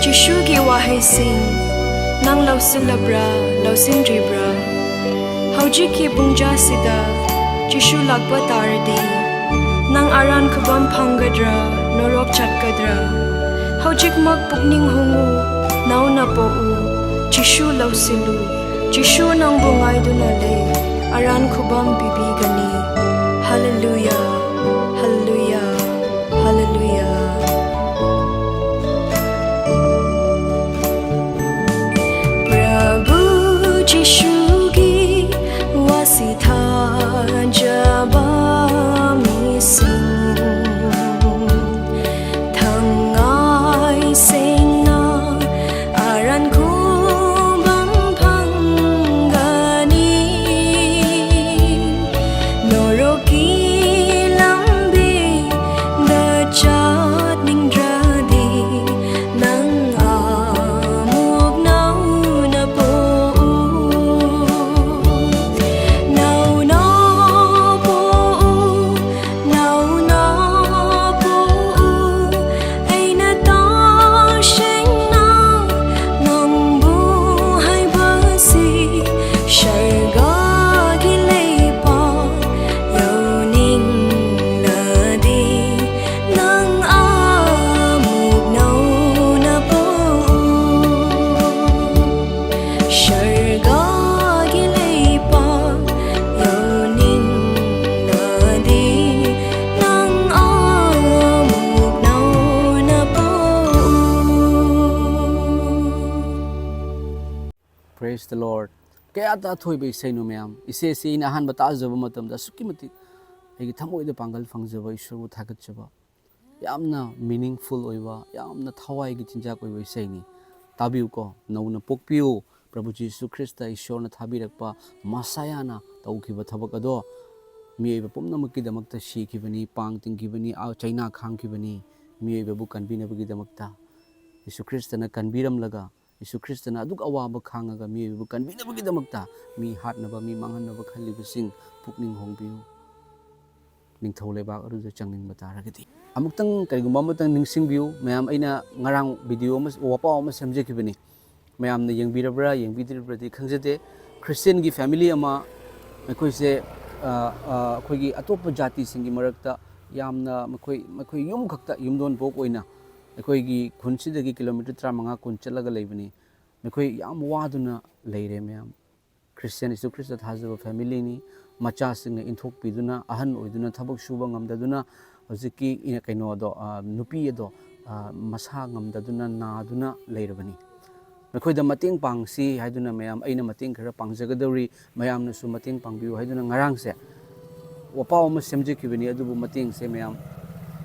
ꯖꯤꯁꯨꯒꯤ ꯋꯥꯍꯩꯁꯤꯡ꯫ ꯅꯪ ꯂꯧꯁꯤꯜꯂꯕ꯭ꯔꯥ, ꯂꯧꯁꯤꯟꯗ꯭ꯔꯤꯕ꯭ꯔꯥ? ꯍꯧꯖꯤꯛꯀꯤ ꯄꯨꯡꯖꯥꯁꯤꯗ ꯖꯤꯁꯨ ꯂꯥꯛꯄ ꯇꯥꯔꯗꯤ, ꯅꯪ ꯑꯔꯥꯟ ꯈꯨꯕꯝ ꯐꯪꯒꯗ꯭ꯔꯥ, ꯅꯣꯔꯣꯛ ꯆꯠꯀꯗ꯭ꯔꯥ? ꯍꯧꯖꯤꯛꯃꯛ ꯄꯨꯛꯅꯤꯡ ꯍꯣꯡꯉꯨ, ꯅꯧꯅ ꯄꯣꯛꯎ, ꯖꯤꯁꯨ ꯂꯧꯁꯤꯜꯂꯨ꯫ ꯖꯤꯁꯨ ꯅꯪꯕꯨ ꯉꯥꯏꯗꯨꯅ ꯂꯩ, ꯑꯔꯥꯟ ꯈꯨꯕꯝ ꯄꯤꯕꯤꯒꯅꯤ꯫ ꯍꯜꯂꯦꯂꯨꯌꯥ, ꯍꯜꯂꯦꯂꯨꯌꯥ, ꯍꯜꯂꯦꯂꯨꯌꯥ꯫ ꯄ꯭ꯔꯚꯨ ꯖꯤꯁꯨꯒꯤ ꯋꯥꯁꯤ ꯊꯥꯖꯕ ꯃꯤꯁꯤꯡ ꯊꯉꯥꯏ ꯁꯦꯡꯅ ꯑꯔꯥꯟ ꯈꯨꯕꯝ ꯐꯪꯒꯅꯤ꯫ ꯅꯣꯔꯣꯛꯀꯤ ꯂꯝꯕꯤꯗ ꯆꯠꯅꯤꯡꯗ꯭ꯔꯗꯤ, ꯅꯪ ꯑꯃꯨꯛ ꯅꯧꯅ ꯄꯣꯛꯎ꯫ ꯅꯧꯅ ꯄꯣꯛꯎ, ꯅꯧꯅ ꯄꯣꯛꯎ꯫ ꯑꯩꯅ ꯇꯁꯦꯡꯅ ꯅꯪꯕꯨ ꯍꯥꯏꯕꯁꯤ, ꯁꯔꯒꯒꯤ ꯂꯩꯄꯥꯛ ꯌꯧꯅꯤꯡꯂꯗꯤ, ꯅꯪ ꯑꯃꯨꯛ ꯅꯧꯅ ꯄꯣꯛꯎ꯫ ꯁꯔꯒꯒꯤ ꯂꯩꯄꯥꯛ ꯌꯧꯅꯤꯡꯂꯗꯤ, ꯅꯪ ꯑꯃꯨꯛ ꯅꯧꯅ ꯄꯣꯛꯎ꯫ Praise the Lord. ꯀꯌꯥꯗ ꯑꯊꯣꯏꯕ ꯏꯁꯩꯅꯣ ꯃꯌꯥꯝ꯫ ꯏꯁꯩ ꯑꯁꯤ ꯑꯩꯅ ꯑꯍꯥꯟꯕ ꯇꯥꯖꯕ ꯃꯇꯝꯗ ꯑꯁꯨꯛꯀꯤ ꯃꯇꯤꯛ ꯑꯩꯒꯤ ꯊꯃꯣꯏꯗ ꯄꯥꯡꯒꯜ ꯐꯪꯖꯕ, ꯏꯁꯣꯔꯕꯨ ꯊꯥꯒꯠꯆꯕ, ꯌꯥꯝꯅ meaningful ꯑꯣꯏꯕ, ꯌꯥꯝꯅ ꯊꯋꯥꯏꯒꯤ ꯆꯤꯟꯖꯥꯛ ꯑꯣꯏꯕ ꯏꯁꯩꯅꯤ꯫ ꯇꯥꯕꯤꯌꯨꯀꯣ꯫ ꯅꯧꯅ ꯄꯣꯛꯄꯤꯌꯨ꯫ ꯄ꯭ꯔꯚꯨ ꯖꯤꯁꯨ ꯈ꯭ꯔꯤꯁꯇ, ꯏꯁꯣꯔꯅ ꯊꯥꯕꯤꯔꯛꯄ ꯃꯁꯥꯌꯥꯅ ꯇꯧꯈꯤꯕ ꯊꯕꯛ ꯑꯗꯣ ꯃꯤꯑꯣꯏꯕ ꯄꯨꯝꯅꯃꯛꯀꯤꯗꯃꯛꯇ ꯁꯤꯈꯤꯕꯅꯤ, ꯄꯥꯡ ꯇꯤꯡꯈꯤꯕꯅꯤ, ꯑ, ꯆꯩꯅꯥ ꯈꯥꯡꯈꯤꯕꯅꯤ, ꯃꯤꯑꯣꯏꯕꯕꯨ ꯀꯟꯕꯤꯅꯕꯒꯤꯗꯃꯛꯇ꯫ ꯌꯤꯁꯨ ꯈ꯭ꯔꯤꯁꯇꯅ ꯀꯟꯕꯤꯔꯝꯂꯒ, ꯌꯤꯁꯨ ꯈ꯭ꯔꯤꯁꯇꯅ ꯑꯗꯨꯛ ꯑꯋꯥꯕ ꯈꯥꯡꯉꯒ ꯃꯤꯑꯣꯏꯕꯕꯨ ꯀꯟꯕꯤꯅꯕꯒꯤꯗꯃꯛꯇ ꯃꯤ ꯍꯥꯠꯅꯕ, ꯃꯤ ꯃꯥꯡꯍꯟꯅꯕ ꯈꯜꯂꯤꯕꯁꯤꯡ ꯄꯨꯛꯅꯤꯡ ꯍꯣꯡꯕꯤꯌꯨ꯫ ꯅꯤꯡꯊꯧ ꯂꯩꯕꯥꯛ ꯑꯗꯨꯗ ꯆꯪꯅꯤꯡꯕ ꯇꯥꯔꯒꯗꯤ꯫ ꯑꯃꯨꯛꯇꯪ, ꯀꯔꯤꯒꯨꯝꯕ ꯑꯃꯇꯪ ꯅꯤꯡꯁꯤꯡꯕꯤꯌꯨ꯫ ꯃꯌꯥꯝ, ꯑꯩꯅ ꯉꯔꯥꯡ video ꯑꯃ, ꯋꯥꯄꯥꯎ ꯑꯃ ꯁꯦꯝꯖꯈꯤꯕꯅꯤ꯫ ꯃꯌꯥꯝꯅ ꯌꯦꯡꯕꯤꯔꯕ꯭ꯔꯥ ꯌꯦꯡꯕꯤꯗ꯭ꯔꯤꯕ꯭ꯔꯥꯗꯤ ꯈꯪꯖꯗꯦ꯫ ꯈ꯭ꯔꯤꯁꯇꯤꯌꯟꯒꯤ ꯐꯦꯃꯤꯂꯤ ꯑꯃ, ꯃꯈꯣꯏꯁꯦ, ꯑ, ꯑ, ꯑꯩꯈꯣꯏꯒꯤ ꯑꯇꯣꯞꯄ ꯖꯥꯇꯤꯁꯤꯡꯒꯤ ꯃꯔꯛꯇ ꯌꯥꯝꯅ ꯃꯈꯣꯏ, ꯃꯈꯣꯏ ꯌꯨꯝ ꯈꯛꯇ, ꯌꯨꯝꯗꯣꯟꯄꯣꯛ ꯑꯣꯏꯅ ꯑꯩꯈꯣꯏꯒꯤ ꯈꯨꯟꯁꯤꯗꯒꯤ ꯀꯤꯂꯣꯃꯤꯇꯔ ꯇꯔꯥꯃꯉꯥ ꯀꯨꯟ ꯆꯠꯂꯒ ꯂꯩꯕꯅꯤ꯫ ꯃꯈꯣꯏ ꯌꯥꯝ ꯋꯥꯗꯨꯅ ꯂꯩꯔꯦ ꯃꯌꯥꯝ꯫ ꯈ꯭ꯔꯤꯁꯇꯤꯌꯟ ꯌꯤꯁꯨ ꯈ꯭ꯔꯤꯁꯇ ꯊꯥꯖꯕ ꯐꯦꯃꯤꯂꯤꯅꯤ꯫ ꯃꯆꯥꯁꯤꯡꯅ ꯏꯟꯊꯣꯛꯄꯤꯗꯨꯅ, ꯑꯍꯟ ꯑꯣꯏꯗꯨꯅ, ꯊꯕꯛ ꯁꯨꯕ ꯉꯝꯗꯗꯨꯅ, ꯍꯧꯖꯤꯛꯀꯤ ꯏ-, ꯀꯩꯅꯣꯗꯣ, ꯑ, ꯅꯨꯄꯤ ꯑꯗꯣ, ꯑ, ꯃꯁꯥ ꯉꯝꯗꯗꯨꯅ, ꯅꯥꯗꯨꯅ ꯂꯩꯔꯕꯅꯤ꯫ ꯃꯈꯣꯏꯗ ꯃꯇꯦꯡ ꯄꯥꯡꯁꯤ ꯍꯥꯏꯗꯨꯅ ꯃꯌꯥꯝ, ꯑꯩꯅ ꯃꯇꯦꯡ ꯈꯔ ꯄꯥꯡꯖꯒꯗꯧꯔꯤ, ꯃꯌꯥꯝꯅꯁꯨ ꯃꯇꯦꯡ ꯄꯥꯡꯕꯤꯌꯨ ꯍꯥꯏꯗꯨꯅ ꯉꯔꯥꯡꯁꯦ ꯋꯥꯄꯥꯎ ꯑꯃ ꯁꯦꯝꯖꯈꯤꯕꯅꯤ꯫ ꯑꯗꯨꯕꯨ ꯃꯇꯦꯡꯁꯦ ꯃꯌꯥꯝ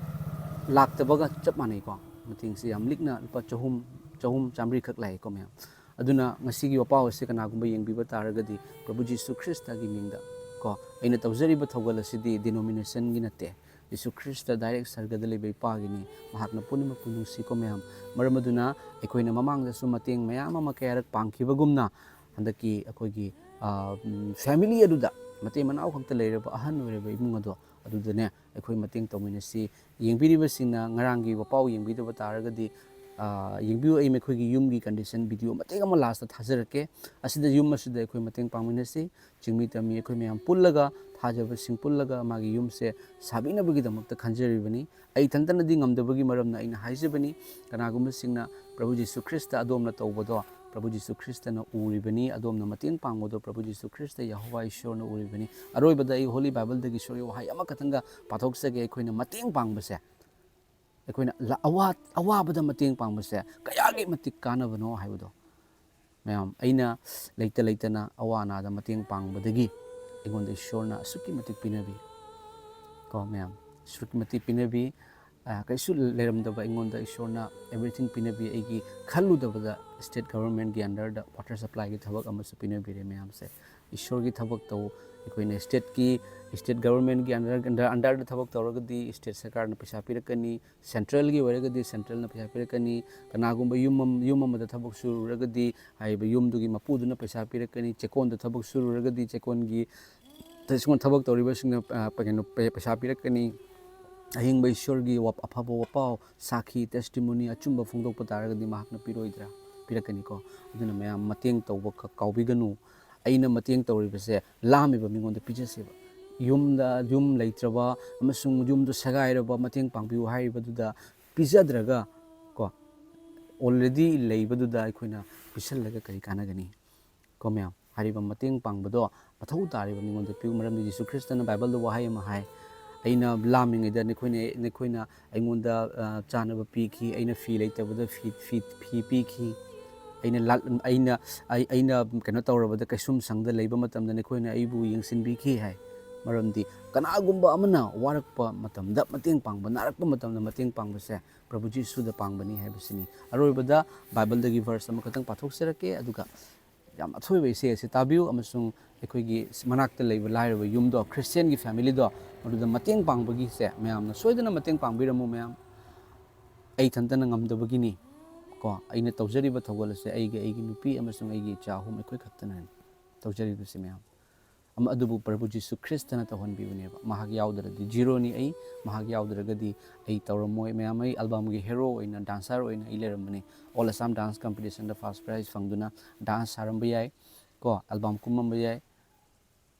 ꯂꯥꯛꯇꯕꯒ ꯆꯞ ꯃꯥꯟꯅꯩꯀꯣ꯫ ꯃꯇꯦꯡꯁꯦ ꯌꯥꯝ ꯂꯤꯛꯅ ꯂꯨꯄꯥ ꯆꯍꯨꯝ, ꯆꯍꯨꯝ ꯆꯥꯝꯃꯔꯤ ꯈꯛ ꯂꯥꯛꯑꯦꯀꯣ ꯃꯌꯥꯝ꯫ ꯑꯗꯨꯅ ꯉꯁꯤꯒꯤ ꯋꯥꯄꯥꯎ ꯑꯁꯤ ꯀꯅꯥꯒꯨꯝꯕ ꯌꯦꯡꯕꯤꯕ ꯇꯥꯔꯒꯗꯤ, ꯄ꯭ꯔꯚꯨ ꯖꯤꯁꯨ ꯈ꯭ꯔꯤꯁꯇꯒꯤ ꯃꯤꯡꯗ ꯀꯣ, ꯑꯩꯅ ꯇꯧꯖꯔꯤꯕ ꯊꯧꯒꯜ ꯑꯁꯤꯗꯤ ꯗꯤꯅꯣꯃꯤꯅꯦꯁꯟꯒꯤ ꯅꯠꯇꯦ, ꯖꯤꯁꯨ ꯈ꯭ꯔꯤꯁꯇ ꯗꯥꯏꯔꯦꯛ ꯁꯔꯒꯗ ꯂꯩꯕ ꯏꯄꯥꯒꯤꯅꯤ꯫ ꯃꯍꯥꯛꯅ ꯄꯨꯝꯅꯃꯛꯄꯨ ꯅꯨꯡꯁꯤꯀꯣ ꯃꯌꯥꯝ꯫ ꯃꯔꯝ ꯑꯗꯨꯅ ꯑꯩꯈꯣꯏꯅ ꯃꯃꯥꯡꯗꯁꯨ ꯃꯇꯦꯡ ꯃꯌꯥꯝ ꯑꯃ ꯀꯌꯥꯔꯛ ꯄꯥꯡꯈꯤꯕꯒꯨꯝꯅ, ꯍꯟꯗꯛꯀꯤ ꯑꯩꯈꯣꯏꯒꯤ, ꯑ, ꯎꯝ, ꯐꯦꯃꯤꯂꯤ ꯑꯗꯨꯗ, ꯃꯇꯩ ꯃꯅꯥꯎ ꯈꯛꯇ ꯂꯩꯔꯕ ꯑꯍꯟ ꯑꯣꯏꯔꯕ ꯏꯃꯨꯡ ꯑꯗꯣ, ꯑꯗꯨꯗꯅꯦ ꯑꯩꯈꯣꯏ ꯃꯇꯦꯡ ꯇꯧꯃꯤꯟꯅꯁꯤ꯫ ꯌꯦꯡꯕꯤꯔꯤꯕꯁꯤꯡꯅ ꯉꯔꯥꯡꯒꯤ ꯋꯥꯄꯥꯎ ꯌꯦꯡꯕꯤꯗꯕ ꯇꯥꯔꯒꯗꯤ, ꯑ, ꯌꯦꯡꯕꯤꯌꯨ꯫ ꯑꯩ ꯃꯈꯣꯏꯒꯤ ꯌꯨꯝꯒꯤ ꯀꯟꯗꯤꯁꯟ ꯚꯤꯗꯤꯑꯣ ꯃꯇꯦꯛ ꯑꯃ ꯂꯥꯁꯇ ꯊꯥꯖꯔꯛꯀꯦ꯫ ꯑꯁꯤꯗ, ꯌꯨꯝ ꯑꯁꯤꯗ ꯑꯩꯈꯣꯏ ꯃꯇꯦꯡ ꯄꯥꯡꯃꯤꯟꯅꯁꯤ꯫ ꯆꯤꯡꯃꯤ ꯇꯝꯃꯤ ꯑꯩꯈꯣꯏ ꯃꯌꯥꯝ ꯄꯨꯜꯂꯒ, ꯊꯥꯖꯕꯁꯤꯡ ꯄꯨꯜꯂꯒ ꯃꯥꯒꯤ ꯌꯨꯝꯁꯦ ꯁꯥꯕꯤꯅꯕꯒꯤꯗꯃꯛꯇ ꯈꯟꯖꯔꯤꯕꯅꯤ꯫ ꯑꯩ ꯏꯊꯟꯇꯅꯗꯤ ꯉꯝꯗꯕꯒꯤ ꯃꯔꯝꯅ ꯑꯩꯅ ꯍꯥꯏꯖꯕꯅꯤ꯫ ꯀꯅꯥꯒꯨꯝꯕꯁꯤꯡꯅ ꯄ꯭ꯔꯚꯨ ꯖꯤꯁꯨ ꯈ꯭ꯔꯤꯁꯇ ꯑꯗꯣꯝꯅ ꯇꯧꯕꯗꯣ ꯄ꯭ꯔꯚꯨ ꯖꯤꯁꯨ ꯈ꯭ꯔꯤꯁꯇꯅ ꯎꯔꯤꯕꯅꯤ, ꯑꯗꯣꯝꯅ ꯃꯇꯦꯡ ꯄꯥꯡꯕꯗꯣ ꯄ꯭ꯔꯚꯨ ꯖꯤꯁꯨ ꯈ꯭ꯔꯤꯁꯇ ꯌꯦꯍꯣꯋꯥ ꯏꯁꯣꯔꯅ ꯎꯔꯤꯕꯅꯤ꯫ ꯑꯔꯣꯏꯕꯗ ꯑꯩ ꯍꯣꯂꯤ ꯕꯥꯏꯕꯜꯗꯒꯤ ꯏꯁꯣꯔꯒꯤ ꯋꯥꯍꯩ ꯑꯃꯈꯛꯇꯪꯒ ꯄꯥꯊꯣꯛꯆꯒꯦ꯫ ꯑꯩꯈꯣꯏꯅ ꯃꯇꯦꯡ ꯄꯥꯡꯕꯁꯦ, ꯑꯩꯈꯣꯏꯅ ꯂ-, ꯑꯋꯥ-, ꯑꯋꯥꯕꯗ ꯃꯇꯦꯡ ꯄꯥꯡꯕꯁꯦ ꯀꯌꯥꯒꯤ ꯃꯇꯤꯛ ꯀꯥꯟꯅꯕꯅꯣ ꯍꯥꯏꯕꯗꯣ꯫ ꯃꯌꯥꯝ, ꯑꯩꯅ ꯂꯩꯇ ꯂꯩꯇꯅ ꯑꯋꯥ ꯑꯅꯥꯗ ꯃꯇꯦꯡ ꯄꯥꯡꯕꯗꯒꯤ ꯑꯩꯉꯣꯟꯗ ꯏꯁꯣꯔꯅ ꯑꯁꯨꯛꯀꯤ ꯃꯇꯤꯛ ꯄꯤꯅꯕꯤ꯫ ꯀꯣ ꯃꯌꯥꯝ, ꯑꯁꯨꯛꯀꯤ ꯃꯇꯤꯛ ꯄꯤꯅꯕꯤ꯫ ꯑ, ꯀꯩꯁꯨ ꯂꯩꯔꯝꯗꯕ ꯑꯩꯉꯣꯟꯗ ꯏꯁꯣꯔꯅ everything ꯄꯤꯅꯕꯤ꯫ ꯑꯩꯒꯤ ꯈꯜꯂꯨꯗꯕꯗ state government ꯀꯤ under ꯗ water supply ꯒꯤ ꯊꯕꯛ ꯑꯃꯁꯨ ꯄꯤꯅꯕꯤꯔꯦ ꯃꯌꯥꯝꯁꯦ꯫ ꯏꯁꯣꯔꯒꯤ ꯊꯕꯛ ꯇꯧ, ꯑꯩꯈꯣꯏꯅ state ꯀꯤ, state government ꯀꯤ under, under, under ꯗ ꯊꯕꯛ ꯇꯧꯔꯒꯗꯤ state ꯁꯔꯀꯥꯔꯅ ꯄꯩꯁꯥ ꯄꯤꯔꯛꯀꯅꯤ, central ꯒꯤ ꯑꯣꯏꯔꯒꯗꯤ central ꯅ ꯄꯩꯁꯥ ꯄꯤꯔꯛꯀꯅꯤ꯫ ꯀꯅꯥꯒꯨꯝꯕ ꯌꯨꯝ ꯑꯃ, ꯌꯨꯝ ꯑꯃꯗ ꯊꯕꯛ ꯁꯨꯔꯨꯔꯒꯗꯤ ꯍꯥꯏꯔꯤꯕ ꯌꯨꯝꯗꯨꯒꯤ ꯃꯄꯨꯗꯨꯅ ꯄꯩꯁꯥ ꯄꯤꯔꯛꯀꯅꯤ꯫ ꯆꯦꯛꯀꯣꯟꯗ ꯊꯕꯛ ꯁꯨꯔꯨꯔꯒꯗꯤ ꯆꯦꯛꯀꯣꯟꯒꯤ, ꯆꯦꯛꯀꯣꯟ ꯊꯕꯛ ꯇꯧꯔꯤꯕꯁꯤꯡꯅ, ꯑ, ꯀꯩꯅꯣ, ꯄꯩ-, ꯄꯩꯁꯥ ꯄꯤꯔꯛꯀꯅꯤ꯫ ꯑꯍꯤꯡꯕ ꯏꯁꯣꯔꯒꯤ ꯋꯥ-, ꯑꯐꯕ ꯋꯥꯄꯥꯎ, ꯁꯥꯈꯤ, testimony, ꯑꯆꯨꯝꯕ ꯐꯣꯡꯗꯣꯛꯄ ꯇꯥꯔꯒꯗꯤ ꯃꯍꯥꯛꯅ ꯄꯤꯔꯣꯏꯗ꯭ꯔꯥ? ꯄꯤꯔꯛꯀꯅꯤꯀꯣ꯫ ꯑꯗꯨꯅ ꯃꯌꯥꯝ ꯃꯇꯦꯡ ꯇꯧꯕ ꯀ- ꯀꯥꯎꯕꯤꯒꯅꯨ꯫ ꯑꯩꯅ ꯃꯇꯦꯡ ꯇꯧꯔꯤꯕꯁꯦ ꯂꯥꯝꯃꯤꯕ ꯃꯤꯉꯣꯟꯗ ꯄꯤꯖꯁꯦꯕ꯫ ꯌꯨꯝꯗ, ꯌꯨꯝ ꯂꯩꯇ꯭ꯔꯕ ꯑꯃꯁꯨꯡ ꯌꯨꯝꯗꯣ ꯁꯦꯒꯥꯏꯔꯕ, ꯃꯇꯦꯡ ꯄꯥꯡꯕꯤꯌꯨ ꯍꯥꯏꯔꯤꯕꯗꯨꯗ ꯄꯤꯖꯗ꯭ꯔꯒ ꯀꯣ, already ꯂꯩꯕꯗꯨꯗ ꯑꯩꯈꯣꯏꯅ ꯄꯤꯁꯜꯂꯒ ꯀꯔꯤ ꯀꯥꯟꯅꯒꯅꯤ? ꯀꯣ ꯃꯌꯥꯝ, ꯍꯥꯏꯔꯤꯕ ꯃꯇꯦꯡ ꯄꯥꯡꯕꯗꯣ, ꯃꯊꯧ ꯇꯥꯔꯤꯕ ꯃꯤꯉꯣꯟꯗ ꯄꯤꯌꯨ꯫ ꯃꯔꯝꯗꯤ ꯖꯤꯁꯨ ꯈ꯭ꯔꯤꯁꯇꯅ ꯕꯥꯏꯕꯜꯗ ꯋꯥꯍꯩ ꯑꯃ ꯍꯥꯏ, "ꯑꯩꯅ ꯂꯥꯝꯃꯤꯉꯩꯗ ꯅꯈꯣꯏꯅ, ꯅꯈꯣꯏꯅ ꯑꯩꯉꯣꯟꯗ, ꯑ, ꯆꯥꯅꯕ ꯄꯤꯈꯤ, ꯑꯩꯅ ꯐꯤ ꯂꯩꯇꯕꯗ ꯐꯤ, ꯐꯤ, ꯐꯤ ꯄꯤꯈꯤ, ꯑꯩꯅ ꯂꯥꯠ-, ꯑꯩꯅ, ꯑꯩ, ꯑꯩꯅ ꯀꯩꯅꯣ ꯇꯧꯔꯕꯗ, ꯀꯩꯁꯨꯝꯁꯪꯗ ꯂꯩꯕ ꯃꯇꯝꯗ ꯅꯈꯣꯏꯅ ꯑꯩꯕꯨ ꯌꯦꯡꯁꯤꯟꯕꯤꯈꯤ" ꯍꯥꯏ꯫ ꯃꯔꯝꯗꯤ ꯀꯅꯥꯒꯨꯝꯕ ꯑꯃꯅ ꯋꯥꯔꯛꯄ ꯃꯇꯝꯗ ꯃꯇꯦꯡ ꯄꯥꯡꯕ, ꯅꯥꯔꯛꯄ ꯃꯇꯝꯗ ꯃꯇꯦꯡ ꯄꯥꯡꯕꯁꯦ ꯄ꯭ꯔꯚꯨ ꯖꯤꯁꯨꯗ ꯄꯥꯡꯕꯅꯤ ꯍꯥꯏꯕꯁꯤꯅꯤ꯫ ꯑꯔꯣꯏꯕꯗ ꯕꯥꯏꯕꯜꯗꯒꯤ ꯚꯔꯁ ꯑꯃꯈꯛꯇꯪ ꯄꯥꯊꯣꯛꯆꯔꯛꯀꯦ, ꯑꯗꯨꯒ ꯌꯥꯝ ꯑꯊꯣꯏꯕ ꯏꯁꯩ ꯑꯁꯤ ꯇꯥꯕꯤꯌꯨ, ꯑꯃꯁꯨꯡ ꯑꯩꯈꯣꯏꯒꯤ ꯃꯅꯥꯛꯇ ꯂꯩꯕ ꯂꯥꯏꯔꯕ ꯌꯨꯝꯗꯣ, ꯈ꯭ꯔꯤꯁꯇꯤꯌꯥꯟꯒꯤ ꯐꯦꯃꯤꯂꯤꯗꯣ, ꯃꯗꯨꯗ ꯃꯇꯦꯡ ꯄꯥꯡꯕꯒꯤꯁꯦ ꯃꯌꯥꯝꯅ ꯁꯣꯏꯗꯅ ꯃꯇꯦꯡ ꯄꯥꯡꯕꯤꯔꯝꯃꯨ ꯃꯌꯥꯝ꯫ ꯑꯩ ꯏꯊꯟꯇꯅ ꯉꯝꯗꯕꯒꯤꯅꯤ ꯀꯣ, ꯑꯩꯅ ꯇꯧꯖꯔꯤꯕ ꯊꯧꯒꯜ ꯑꯁꯦ ꯑꯩꯒ ꯑꯩꯒꯤ ꯅꯨꯄꯤ ꯑꯃꯁꯨꯡ ꯑꯩꯒꯤ ꯏꯆꯥ ꯑꯍꯨꯝ, ꯑꯩꯈꯣꯏ ꯈꯛꯇꯅꯅꯤ ꯇꯧꯖꯔꯤꯕꯁꯦ ꯃꯌꯥꯝ꯫ ꯑꯃ-, ꯑꯗꯨꯕꯨ ꯄ꯭ꯔꯚꯨ ꯖꯤꯁꯨ ꯈ꯭ꯔꯤꯁꯇꯅ ꯇꯧꯍꯟꯕꯤꯕꯅꯦꯕ꯫ ꯃꯍꯥꯛ ꯌꯥꯎꯗ꯭ꯔꯗꯤ ꯖꯤꯔꯣꯅꯤ ꯑꯩ, ꯃꯍꯥꯛ ꯌꯥꯎꯗ꯭ꯔꯒꯗꯤ ꯑꯩ ꯇꯧꯔꯝꯃꯣꯏ꯫ ꯃꯌꯥꯝ, ꯑꯩ ꯑꯜꯕꯝꯒꯤ ꯍꯦꯔꯣ ꯑꯣꯏꯅ, ꯗꯥꯟꯁꯔ ꯑꯣꯏꯅ ꯑꯩ ꯂꯩꯔꯝꯕꯅꯤ꯫ ꯑꯣꯜ ꯑꯁꯥꯝ ꯗꯥꯟꯁ ꯀꯝꯄꯤꯇꯤꯁꯟꯗ ꯐꯥꯔꯁ ꯄ꯭ꯔꯥꯏꯖ ꯐꯪꯗꯨꯅ ꯗꯥꯟꯁ ꯁꯥꯔꯝꯕ ꯌꯥꯏ ꯀꯣ, ꯑꯜꯕꯝ ꯀꯨꯝꯃꯝꯕ ꯌꯥꯏ,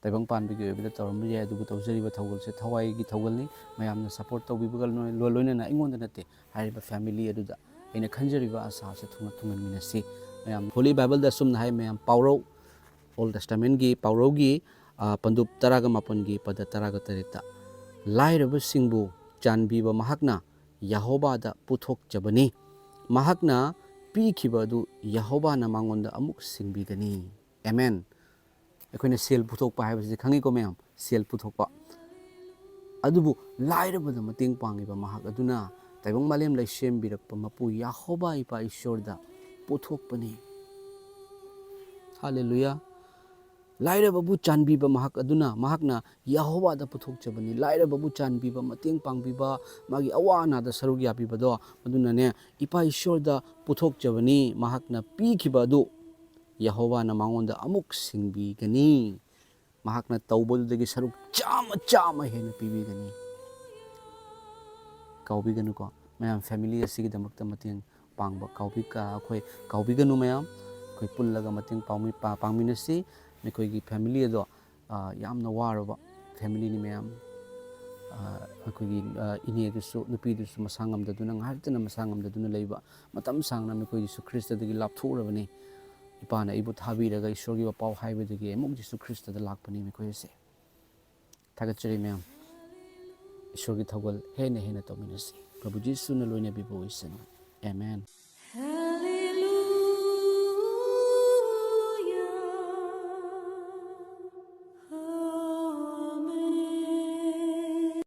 ꯇꯥꯏꯕꯪ ꯄꯥꯟꯕꯒꯤ ꯑꯣꯏꯕꯗ ꯇꯧꯔꯝꯕ ꯌꯥꯏ, ꯑꯗꯨꯕꯨ ꯇꯧꯖꯔꯤꯕ ꯊꯧꯒꯜꯁꯦ ꯊꯋꯥꯏꯒꯤ ꯊꯧꯒꯜꯅꯤ꯫ ꯃꯌꯥꯝꯅ ꯁꯞꯄꯣꯔꯠ ꯇꯧꯕꯤꯕꯒ ꯂꯣꯏ-, ꯂꯣꯏ-, ꯂꯣꯏꯅꯅ ꯑꯩꯉꯣꯟꯗ ꯅꯠꯇꯦ, ꯍꯥꯏꯔꯤꯕ ꯐꯦꯃꯤꯂꯤ ꯑꯗꯨꯗ ꯑꯩꯅ ꯈꯟꯖꯔꯤꯕ ꯑꯁꯥꯁꯦ ꯊꯨꯡꯅ-, ꯊꯨꯡꯍꯟꯃꯤꯟꯅꯁꯤ꯫ ꯃꯌꯥꯝ ꯍꯣꯂꯤ ꯕꯥꯏꯕꯜꯗ ꯑꯁꯨꯝꯅ ꯍꯥꯏ, ꯃꯌꯥꯝ ꯄꯥꯎꯔꯧ, ꯑꯣꯜ ꯇꯦꯁꯇꯥꯃꯦꯟꯒꯤ ꯄꯥꯎꯔꯧꯒꯤ, ꯑ, ꯄꯟꯗꯨꯞ ꯇꯔꯥꯒ ꯃꯥꯄꯟꯒꯤ ꯄꯗ ꯇꯔꯥꯒ ꯇꯔꯦꯠꯇ, "ꯂꯥꯏꯔꯕꯁꯤꯡꯕꯨ ꯆꯥꯟꯕꯤꯕ ꯃꯍꯥꯛꯅ ꯌꯦꯍꯣꯕꯥꯗ ꯄꯨꯊꯣꯛꯆꯕꯅꯤ꯫ ꯃꯍꯥꯛꯅ ꯄꯤꯈꯤꯕ ꯑꯗꯨ ꯌꯦꯍꯣꯕꯥꯅ ꯃꯉꯣꯟꯗ ꯑꯃꯨꯛ ꯁꯤꯡꯕꯤꯒꯅꯤ꯫" ꯑꯦꯃꯦꯟ꯫ ꯑꯩꯈꯣꯏꯅ ꯁꯦꯜ ꯄꯨꯊꯣꯛꯄ ꯍꯥꯏꯕꯁꯤ ꯈꯪꯉꯤꯀꯣ ꯃꯌꯥꯝ? ꯁꯦꯜ ꯄꯨꯊꯣꯛꯄ꯫ ꯑꯗꯨꯕꯨ ꯂꯥꯏꯔꯕꯗ ꯃꯇꯦꯡ ꯄꯥꯡꯉꯤꯕ ꯃꯍꯥꯛ ꯑꯗꯨꯅ ꯇꯥꯏꯕꯪ ꯃꯥꯂꯦꯝ ꯂꯩꯁꯦꯝꯕꯤꯔꯛꯄ ꯃꯄꯨ ꯌꯦꯍꯣꯕꯥ ꯏꯄꯥ ꯏꯁꯣꯔꯗ ꯄꯨꯊꯣꯛꯄꯅꯤ꯫ ꯍꯥꯂꯦꯂꯨꯌꯥ꯫ ꯂꯥꯏꯔꯕꯕꯨ ꯆꯥꯟꯕꯤꯕ ꯃꯍꯥꯛ ꯑꯗꯨꯅ, ꯃꯍꯥꯛꯅ ꯌꯦꯍꯣꯋꯥꯗ ꯄꯨꯊꯣꯛꯆꯕꯅꯤ꯫ ꯂꯥꯏꯔꯕꯕꯨ ꯆꯥꯟꯕꯤꯕ, ꯃꯇꯦꯡ ꯄꯥꯡꯕꯤꯕ, ꯃꯥꯒꯤ ꯑꯋꯥ ꯑꯅꯥꯗ ꯁꯔꯨꯛ ꯌꯥꯕꯤꯕꯗꯣ, ꯑꯗꯨꯅꯅꯦ, ꯏꯄꯥ ꯏꯁꯣꯔꯗ ꯄꯨꯊꯣꯛꯆꯕꯅꯤ꯫ ꯃꯍꯥꯛꯅ ꯄꯤꯈꯤꯕ ꯑꯗꯨ ꯌꯦꯍꯣꯋꯥꯅ ꯃꯉꯣꯟꯗ ꯑꯃꯨꯛ ꯁꯤꯡꯕꯤꯒꯅꯤ꯫ ꯃꯍꯥꯛꯅ ꯇꯧꯕꯗꯨꯗꯒꯤ ꯁꯔꯨꯛ ꯆꯥꯝꯃ, ꯆꯥꯝꯃ ꯍꯦꯟꯅ ꯄꯤꯕꯤꯒꯅꯤ꯫ ꯀꯥꯎꯕꯤꯒꯅꯨꯀꯣ, ꯃꯌꯥꯝ, ꯐꯦꯃꯤꯂꯤ ꯑꯁꯤꯒꯤꯗꯃꯛꯇ ꯃꯇꯦꯡ ꯄꯥꯡꯕ ꯀꯥꯎꯕꯤ-, ꯑꯩꯈꯣꯏ ꯀꯥꯎꯕꯤꯒꯅꯨ ꯃꯌꯥꯝ꯫ ꯑꯩꯈꯣꯏ ꯄꯨꯜꯂꯒ ꯃꯇꯦꯡ ꯄꯥꯡꯃꯤ-, ꯄꯥ-, ꯄꯥꯡꯃꯤꯟꯅꯁꯤ꯫ ꯃꯈꯣꯏꯒꯤ family ꯑꯗꯣ, ꯑ, ꯌꯥꯝꯅ ꯋꯥꯔꯕ familyꯅꯤ ꯃꯌꯥꯝ꯫ ꯑ, ꯑꯩꯈꯣꯏꯒꯤ, ꯑ, ꯏꯅꯦꯗꯨꯁꯨ, ꯅꯨꯄꯤꯗꯨꯁꯨ ꯃꯁꯥ ꯉꯝꯗꯗꯨꯅ, ꯉꯥꯏꯍꯥꯛꯇꯅ ꯃꯁꯥ ꯉꯝꯗꯗꯨꯅ ꯂꯩꯕ꯫ ꯃꯇꯝ ꯁꯥꯡꯅ ꯃꯈꯣꯏ ꯖꯤꯁꯨ ꯈ꯭ꯔꯤꯁꯇꯗꯒꯤ ꯂꯥꯞꯊꯣꯛꯎꯔꯕꯅꯤ꯫ ꯏꯄꯥꯅ ꯑꯩꯕꯨ ꯊꯥꯕꯤꯔꯒ ꯏꯁꯣꯔꯒꯤ ꯋꯥꯄꯥꯎ ꯍꯥꯏꯕꯗꯒꯤ ꯑꯃꯨꯛ ꯖꯤꯁꯨ ꯈ꯭ꯔꯤꯁꯇꯗ ꯂꯥꯛꯄꯅꯤ ꯃꯈꯣꯏ ꯑꯁꯦ꯫ ꯊꯥꯒꯠꯆꯔꯤ ꯃꯌꯥꯝ꯫ ꯏꯁꯣꯔꯒꯤ ꯊꯧꯒꯜ ꯍꯦꯟꯅ ꯍꯦꯟꯅ ꯇꯧꯃꯤꯟꯅꯁꯤ꯫ ꯄ꯭ꯔꯚꯨ ꯖꯤꯁꯨꯅ ꯂꯣꯏꯅꯕꯤꯕ ꯑꯣꯏꯁꯅꯨ꯫ ꯑꯦꯃꯦꯟ꯫